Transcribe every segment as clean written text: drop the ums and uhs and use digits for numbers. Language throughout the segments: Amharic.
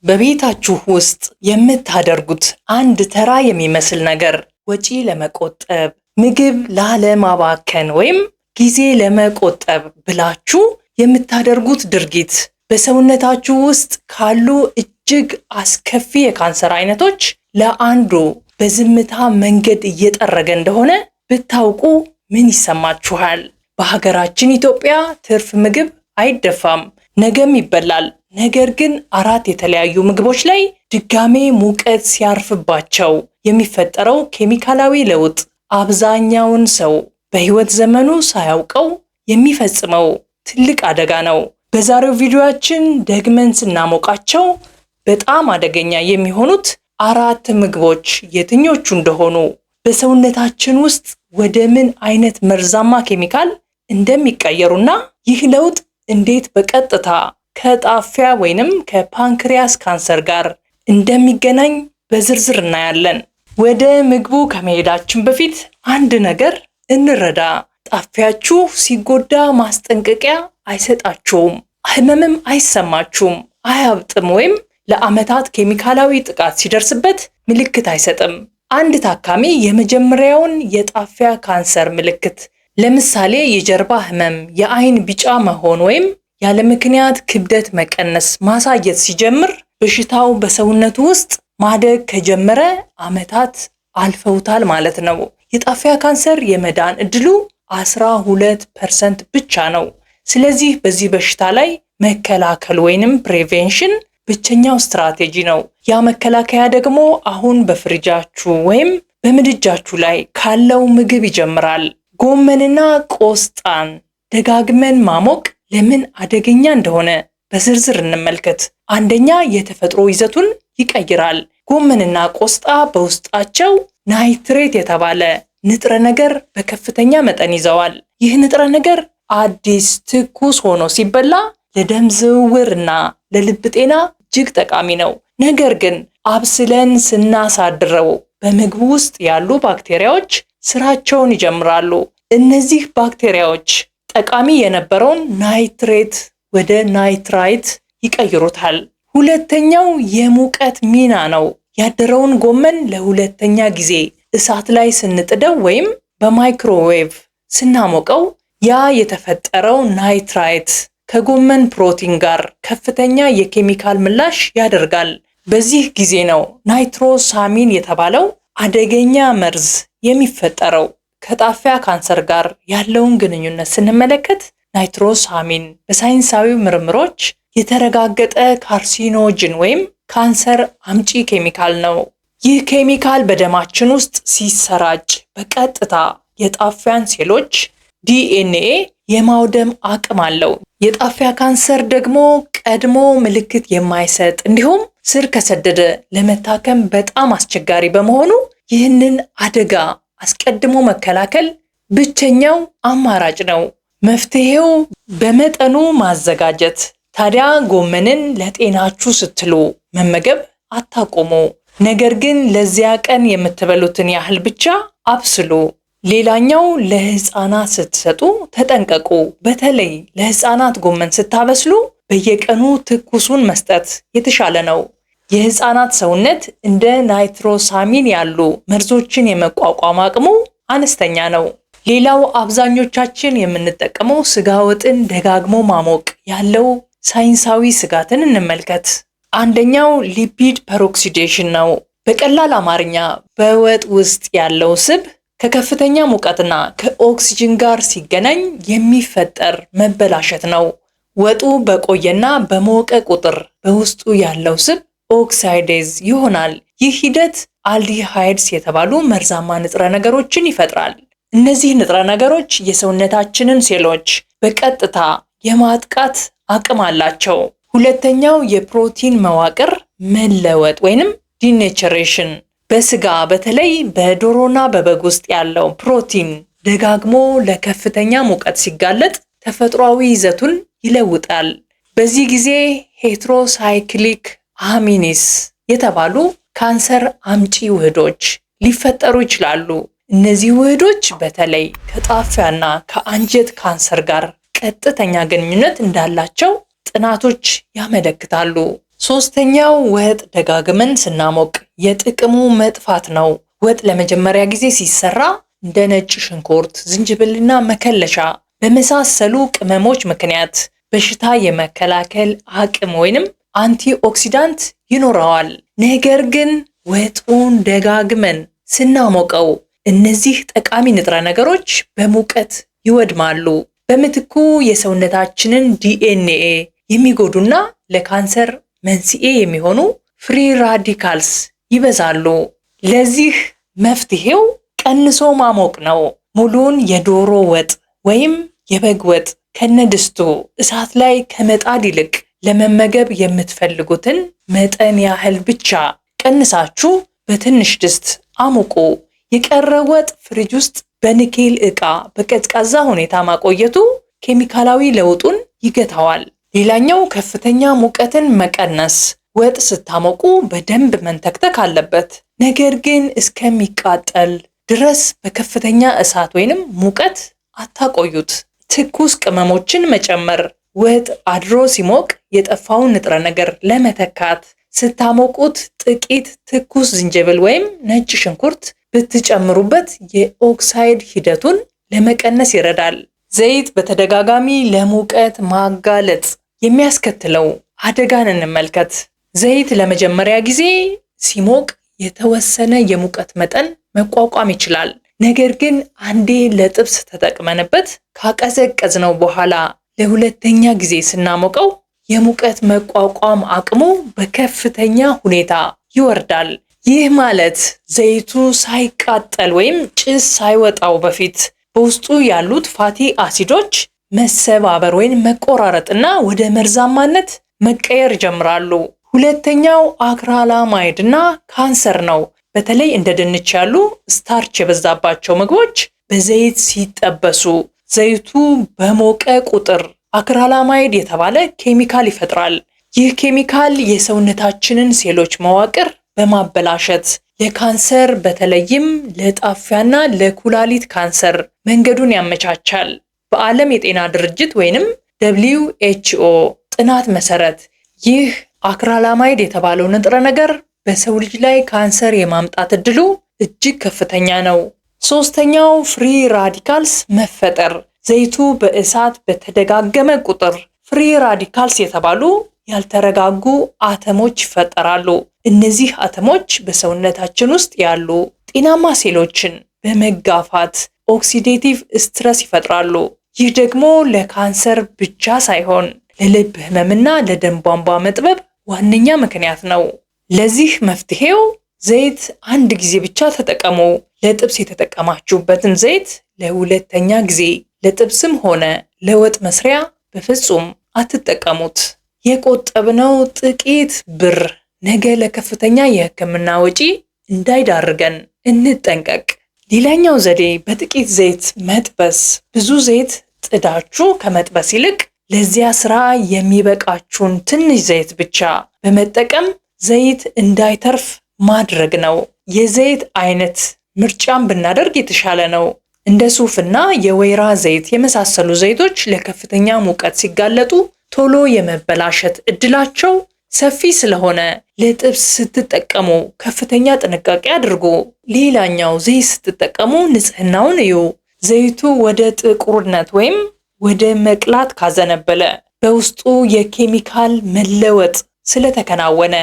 በቤታችሁ ውስጥ የምታደርጉት አንድ ተራ የሚመስል ነገር ወጪ ለመቆጠብ፣ ምግብ ላለማባከን ወይም ጊዜ ለመቆጠብ ብላችሁ የምታደርጉት ድርጊት በሰውነታችሁ ውስጥ ካሉ እጅግ አስከፊ የካንሰር አይነቶች ለአንዱ በዝምታ መንገድ እየጠረገ እንደሆነ ብታውቁ ምን ይሰማችኋል? በሀገራችን ኢትዮጵያ ትርፍ ምግብ አይደፋም፣ ነገም ይበላል። ነገር ግን አራት የተለያዩ ምግቦች ላይ ድጋሜ ሙቀት ሲያርፍባቸው የሚፈጠረው ኬሚካላዊ ለውጥ አብዛኛውን ሰው በሕይወት ዘመኑ ሳያውቀው የሚፈጽመው ትልቅ አደጋ ነው። በዛሬው ቪዲዮአችን ደግመን ስናሞቃቸው በጣም አደገኛ የሚሆኑት አራት ምግቦች የትኞቹ እንደሆኑ፣ በሰውነታችን ውስጥ ወደ ምን አይነት መርዛማ ኬሚካል እንደሚቀየሩና ይህ ለውጥ እንዴት በቀጥታ ከጣፊያ ወይንም ከ pancreas ካንሰር ጋር እንደሚገናኝ በዝርዝር እናያለን። ወደ ምግቡ ከመሄዳችን በፊት አንድ ነገር እንረዳ። ጣፊያችሁ ሲጎዳ ማስጠንቀቂያ አይሰጣችሁም፣ ህመምም አይሰማችሁም፣ አያብጥም ወይም ለዓመታት ኬሚካላዊ ጥቃት ሲደርስበት ምልክት አይሰጥም። አንድ ታካሚ የመጀመሪያውን የጣፊያ ካንሰር ምልክት፣ ለምሳሌ የጀርባ ህመም፣ የአይን ቢጫ መሆን ወይም ያለ ምክንያት ክብደት መቀነስ ማሳየት ሲጀምር በሽታው በሰውነቱ ውስጥ ማደግ ከጀመረ ዓመታት አልፈውታል ማለት ነው። የጣፊያ ካንሰር የመዳን እድሉ 12% ብቻ ነው። ስለዚህ በዚህ በሽታ ላይ መከላከል ወይንም prevention ብቸኛው ስትራቴጂ ነው። ያ መከላከያ ደግሞ አሁን በፍሪጃችሁ ወይም በምድጃችሁ ላይ ካለው ምግብ ይጀምራል። ጎመንና ቆስጣን ደጋግመን ማሞቅ ለምን አደገኛ እንደሆነ በዝርዝር እንመልከት። አንደኛ፣ የተፈጥሮ ይዘቱን ይቀይራል። ጎመንና ቆስጣ በውስጣቸው nitrate የተባለ ንጥረ ነገር በከፍተኛ መጠን ይዘዋል። ይህ ንጥረ ነገር አዲስ ትኩስ ሆኖ ሲበላ ለደም ዝውውርና ለልብ ጤና እጅግ ጠቃሚ ነው። ነገር ግን አብስለን ስናሳድረው በምግቡ ውስጥ ያሉ ባክቴሪያዎች ስራቸውን ይጀምራሉ። እነዚህ ባክቴሪያዎች ጠቃሚ የነበረውን nitrate ወደ nitrite ይቀይሩታል። ሁለተኛው የሙቀት ሚና ነው። ያደረውን ጎመን ለሁለተኛ ጊዜ እሳት ላይ ስንጥደው ወይም በማይክሮዌቭ ስናሞቀው ያ የተፈጠረው nitrite ከጎመን ፕሮቲን ጋር ከፍተኛ የኬሚካል ምላሽ ያደርጋል። በዚህ ጊዜ ነው nitrosamine የተባለው አደገኛ መርዝ የሚፈጠረው። ከጣፊያ ካንሰር ጋር ያለውን ግንኙነት ስንመለከት nitrosamine በሳይንሳዊ ምርምሮች የተረጋገጠ carcinogen ወይም ካንሰር አምጪ ኬሚካል ነው። ይህ ኬሚካል በደማችን ውስጥ ሲሰራጭ በቀጥታ የጣፊያን ሴሎች ዲኤንኤ የማውደም አቅም አለው። የጣፊያ ካንሰር ደግሞ ቀድሞ ምልክት የማይሰጥ እንዲሁም ስር ከሰደደ ለመታከም በጣም አስቸጋሪ በመሆኑ ይህንን አደጋ አስቀድሞ መከላከል ብቸኛው አማራጭ ነው። መፍትሄው በመጠኑ ማዘጋጀት። ታዲያ ጎመንን ለጤናችሁ ስትሉ መመገብ አታቁሙ። ነገር ግን ለዚያ ቀን የምትበሉትን ያህል ብቻ አብስሉ። ሌላኛው ለህፃናት ስትሰጡ ተጠንቀቁ። በተለይ ለህፃናት ጎመን ስታበስሉ በየቀኑ ትኩሱን መስጠት የተሻለ ነው። የህፃናት ሰውነት እንደ nitrosamine ያሉ መርዞችን የመቋቋም አቅሙ አነስተኛ ነው። ሌላው አብዛኞቻችን የምንጠቀመው ስጋ ወጥን ደጋግሞ ማሞቅ ያለው ሳይንሳዊ ስጋትን እንመልከት። አንደኛው lipid peroxidation ነው። በቀላል አማርኛ በወጥ ውስጥ ያለው ስብ ከከፍተኛ ሙቀትና ከኦክሲጅን ጋር ሲገናኝ የሚፈጠር መበላሸት ነው። ወጡ በቆየና በሞቀ ቁጥር በውስጡ ያለው ስብ oxidize ይሆናል። ይህ ሂደት aldehydes የተባሉ መርዛማ ንጥረ ነገሮችን ይፈጥራል። እነዚህ ንጥረ ነገሮች የሰውነታችንን ሴሎች በቀጥታ የማጥቃት አቅም አላቸው። ሁለተኛው የፕሮቲን መዋቅር መለወጥ ወይንም denaturation፣ በስጋ በተለይ በዶሮና በበግ ውስጥ ያለው ፕሮቲን ደጋግሞ ለከፍተኛ ሙቀት ሲጋለጥ ተፈጥሯዊ ይዘቱን ይለውጣል። በዚህ ጊዜ heterocyclic amines የተባሉ ካንሰር አምጪ ውህዶች ሊፈጠሩ ይችላሉ። እነዚህ ውህዶች በተለይ ከጣፊያና ከአንጀት ካንሰር ጋር ቀጥተኛ ግንኙነት እንዳላቸው ጥናቶች ያመለክታሉ። ሶስተኛው ወጥ ደጋግመን ስናሞቅ የጥቅሙ መጥፋት ነው። ወጥ ለመጀመሪያ ጊዜ ሲሰራ እንደ ነጭ ሽንኩርት፣ ዝንጅብልና መከለሻ በመሳሰሉ ቅመሞች ምክንያት በሽታ የመከላከል አቅም ወይንም antioxidant ይኖረዋል። ነገር ግን ወጡን ደጋግመን ስናሞቀው እነዚህ ጠቃሚ ንጥረ ነገሮች በሙቀት ይወድማሉ። በምትኩ የሰውነታችንን ዲኤንኤ የሚጎዱና ለካንሰር መንስኤ የሚሆኑ free radicals ይበዛሉ። ለዚህ መፍትሄው ቀንሶ ማሞቅ ነው። ሙሉን የዶሮ ወጥ ወይም የበግ ወጥ ከነድስቱ እሳት ላይ ከመጣድ ይልቅ ለመመገብ የምትፈልጉትን መጠን ያህል ብቻ ቀንሳችሁ በትንሽ ድስት አሙቁ። የቀረ ወጥ ፍሪጅ ውስጥ በኒኬል ዕቃ በቀዝቃዛ ሁኔታ ማቆየቱ ኬሚካላዊ ለውጡን ይገታዋል። ሌላኛው ከፍተኛ ሙቀትን መቀነስ። ወጥ ስታሞቁ በደንብ መንተክተክ አለበት። ነገር ግን እስከሚቃጠል ድረስ በከፍተኛ እሳት ወይንም ሙቀት አታቆዩት። ትኩስ ቅመሞችን መጨመር። ወጥ አድሮ ሲሞቅ የጠፋውን ንጥረ ነገር ለመተካት ስታሞቁት ጥቂት ትኩስ ዝንጅብል ወይም ነጭ ሽንኩርት ብትጨምሩበት የኦክሳይድ ሂደቱን ለመቀነስ ይረዳል። ዘይት በተደጋጋሚ ለሙቀት ማጋለጥ የሚያስከትለው አደጋን እንመልከት። ዘይት ለመጀመሪያ ጊዜ ሲሞቅ የተወሰነ የሙቀት መጠን መቋቋም ይችላል። ነገር ግን አንዴ ለጥብስ ተጠቅመንበት ካቀዘቀዝነው በኋላ ለሁለተኛ ጊዜ ስናሞቀው የሙቀት መቋቋም አቅሙ በከፍተኛ ሁኔታ ይወርዳል። ይህ ማለት ዘይቱ ሳይቃጠል ወይም ጭስ ሳይወጣው በፊት በውስጡ ያሉት fatty አሲዶች መሰባበር ወይም መቆራረጥና ወደ መርዛማነት መቀየር ይጀምራሉ። ሁለተኛው acrylamide እና ካንሰር ነው። በተለይ እንደ ድንች ያሉ starch የበዛባቸው ምግቦች በዘይት ሲጠበሱ ዘይቱ በሞቀ ቁጥር acrylamide የተባለ ኬሚካል ይፈጥራል። ይህ ኬሚካል የሰውነታችንን ሴሎች መዋቅር በማበላሸት ለካንሰር በተለይም ለጣፊያና ለኩላሊት ካንሰር መንገዱን ያመቻቻል። በዓለም የጤና ድርጅት ወይንም WHO ጥናት መሰረት ይህ acrylamide የተባለው ንጥረ ነገር በሰው ልጅ ላይ ካንሰር የማምጣት እድሉ እጅግ ከፍተኛ ነው። ሶስተኛው free radicals መፈጠር። ዘይቱ በእሳት በተደጋገመ ቁጥር free radicals የተባሉ ያልተረጋጉ አተሞች ይፈጠራሉ። እነዚህ አተሞች በሰውነታችን ውስጥ ያሉ ጤናማ ሴሎችን በመጋፋት oxidative stress ይፈጥራሉ። ይህ ደግሞ ለካንሰር ብቻ ሳይሆን ለልብ ህመምና ለደም ቧንቧ መጥበብ ዋነኛ ምክንያት ነው። ለዚህ መፍትሄው ዘይት አንድ ጊዜ ብቻ ተጠቀሙ። ለጥብስ የተጠቀማችሁበትን ዘይት ለሁለተኛ ጊዜ ለጥብስም ሆነ ለወጥ መስሪያ በፍጹም አትጠቀሙት። የቆጠብነው ጥቂት ብር ነገ ለከፍተኛ የሕክምና ወጪ እንዳይዳርገን እንጠንቀቅ። ሌላኛው ዘዴ በጥቂት ዘይት መጥበስ። ብዙ ዘይት ጥዳችሁ ከመጥበስ ይልቅ ለዚያ ስራ የሚበቃችሁን ትንሽ ዘይት ብቻ በመጠቀም ዘይት እንዳይተርፍ ማድረግ ነው። የዘይት አይነት ምርጫን ብናደርግ የተሻለ ነው። እንደ ሱፍና የወይራ ዘይት የመሳሰሉ ዘይቶች ለከፍተኛ ሙቀት ሲጋለጡ ቶሎ የመበላሸት እድላቸው ሰፊ ስለሆነ ለጥብስ ስትጠቀሙ ከፍተኛ ጥንቃቄ አድርጉ። ሌላኛው ዘይት ስትጠቀሙ ንጽህናውን እዩ። ዘይቱ ወደ ጥቁርነት ወይም ወደ መቅላት ካዘነበለ በውስጡ የኬሚካል መለወጥ ስለተከናወነ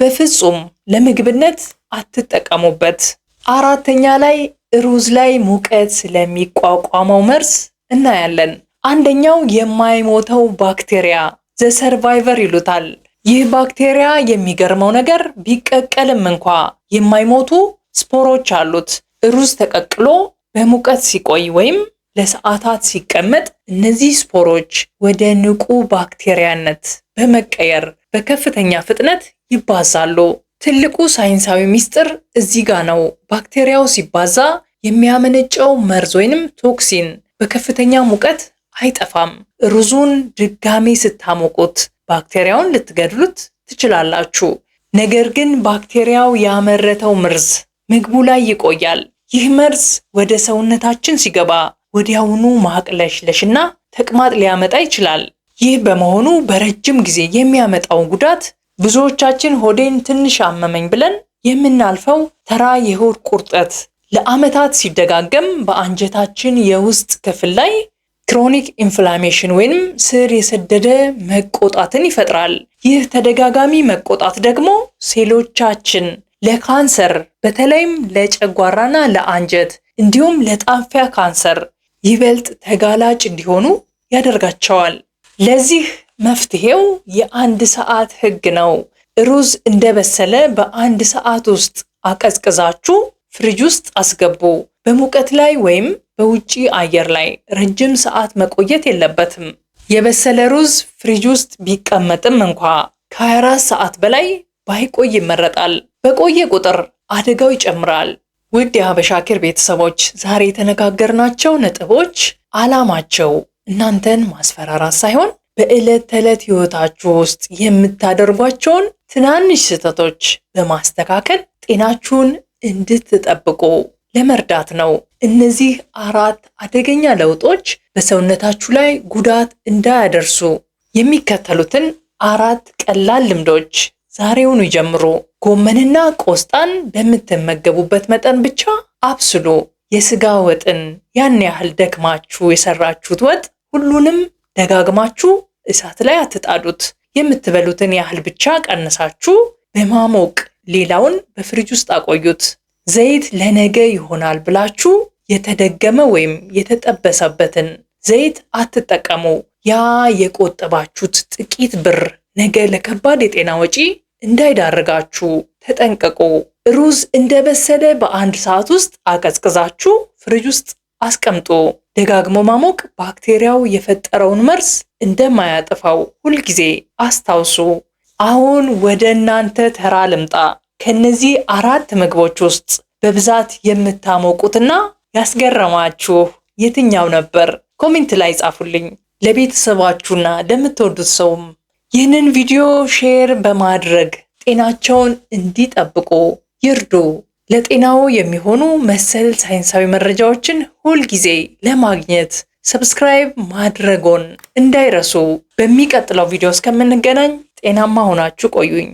በፍጹም ለምግብነት አትጠቀሙበት። አራተኛ ላይ ሩዝ ላይ ሙቀት ስለሚቋቋመው መርዝ እናያለን። አንደኛው የማይሞተው ባክቴሪያ the survivor ይሉታል። ይህ ባክቴሪያ የሚገርመው ነገር ቢቀቀልም እንኳ የማይሞቱ ስፖሮች አሉት። ሩዝ ተቀቅሎ በሙቀት ሲቆይ ወይም ለሰዓታት ሲቀመጥ እነዚህ ስፖሮች ወደ ንቁ ባክቴሪያነት በመቀየር በከፍተኛ ፍጥነት ይባዛሉ። ትልቁ ሳይንሳዊ ሚስጥር እዚህ ጋ ነው። ባክቴሪያው ሲባዛ የሚያመነጨው መርዝ ወይንም toxin በከፍተኛ ሙቀት አይጠፋም። ሩዙን ድጋሜ ስታሞቁት ባክቴሪያውን ልትገድሉት ትችላላችሁ። ነገር ግን ባክቴሪያው ያመረተው መርዝ ምግቡ ላይ ይቆያል። ይህ መርዝ ወደ ሰውነታችን ሲገባ ወዲያውኑ ማቅለሽለሽና ተቅማጥ ሊያመጣ ይችላል። ይህ በመሆኑ በረጅም ጊዜ የሚያመጣው ጉዳት ብዙዎቻችን ሆዴን ትንሽ አመመኝ ብለን የምናልፈው ተራ የሆድ ቁርጠት ለዓመታት ሲደጋገም በአንጀታችን የውስጥ ክፍል ላይ chronic inflammation ወይንም ስር የሰደደ መቆጣትን ይፈጥራል። ይህ ተደጋጋሚ መቆጣት ደግሞ ሴሎቻችን ለካንሰር፣ በተለይም ለጨጓራና ለአንጀት እንዲሁም ለጣፊያ ካንሰር ይበልጥ ተጋላጭ እንዲሆኑ ያደርጋቸዋል። ለዚህ መፍትሄው የአንድ ሰዓት ህግ ነው። ሩዝ እንደበሰለ በአንድ ሰዓት ውስጥ አቀዝቅዛችሁ ፍሪጅ ውስጥ አስገቡ። በሙቀት ላይ ወይም በውጪ አየር ላይ ረጅም ሰዓት መቆየት የለበትም። የበሰለ ሩዝ ፍሪጅ ውስጥ ቢቀመጥም እንኳ ከ24 ሰዓት በላይ ባይቆይ ይመረጣል። በቆየ ቁጥር አደጋው ይጨምራል። ውድ የሀበሻ ኬር ቤተሰቦች፣ ዛሬ የተነጋገርናቸው ነጥቦች ዓላማቸው እናንተን ማስፈራራት ሳይሆን በዕለት ተዕለት ሕይወታችሁ ውስጥ የምታደርጓቸውን ትናንሽ ስህተቶች በማስተካከል ጤናችሁን እንድትጠብቁ ለመርዳት ነው። እነዚህ አራት አደገኛ ለውጦች በሰውነታችሁ ላይ ጉዳት እንዳያደርሱ የሚከተሉትን አራት ቀላል ልምዶች ዛሬውኑ ይጀምሩ። ጎመንና ቆስጣን በምትመገቡበት መጠን ብቻ አብስሉ። የስጋ ወጥን ያን ያህል ደክማችሁ የሰራችሁት ወጥ ሁሉንም ደጋግማችሁ እሳት ላይ አትጣዱት። የምትበሉትን ያህል ብቻ ቀንሳችሁ በማሞቅ ሌላውን በፍሪጅ ውስጥ አቆዩት። ዘይት ለነገ ይሆናል ብላችሁ የተደገመ ወይም የተጠበሰበትን ዘይት አትጠቀሙ። ያ የቆጠባችሁት ጥቂት ብር ነገ ለከባድ የጤና ወጪ እንዳይዳርጋችሁ ተጠንቀቁ። ሩዝ እንደበሰለ በአንድ ሰዓት ውስጥ አቀዝቅዛችሁ ፍሪጅ ውስጥ አስቀምጡ። ደጋግሞ ማሞቅ ባክቴሪያው የፈጠረውን መርዝ እንደማያጠፋው ሁልጊዜ አስታውሱ። አሁን ወደ እናንተ ተራ ልምጣ። ከነዚህ አራት ምግቦች ውስጥ በብዛት የምታሞቁትና ያስገረማችሁ የትኛው ነበር? Comment ላይ ጻፉልኝ። ለቤተሰባችሁና ለምትወዱት ሰውም ይህንን ቪዲዮ share በማድረግ ጤናቸውን እንዲጠብቁ ይርዱ። ለጤናዎ የሚሆኑ መሰል ሳይንሳዊ መረጃዎችን ሁልጊዜ ለማግኘት subscribe ማድረጎን እንዳይረሱ። በሚቀጥለው ቪዲዮ እስከምንገናኝ ጤናማ ሆናችሁ ቆዩኝ።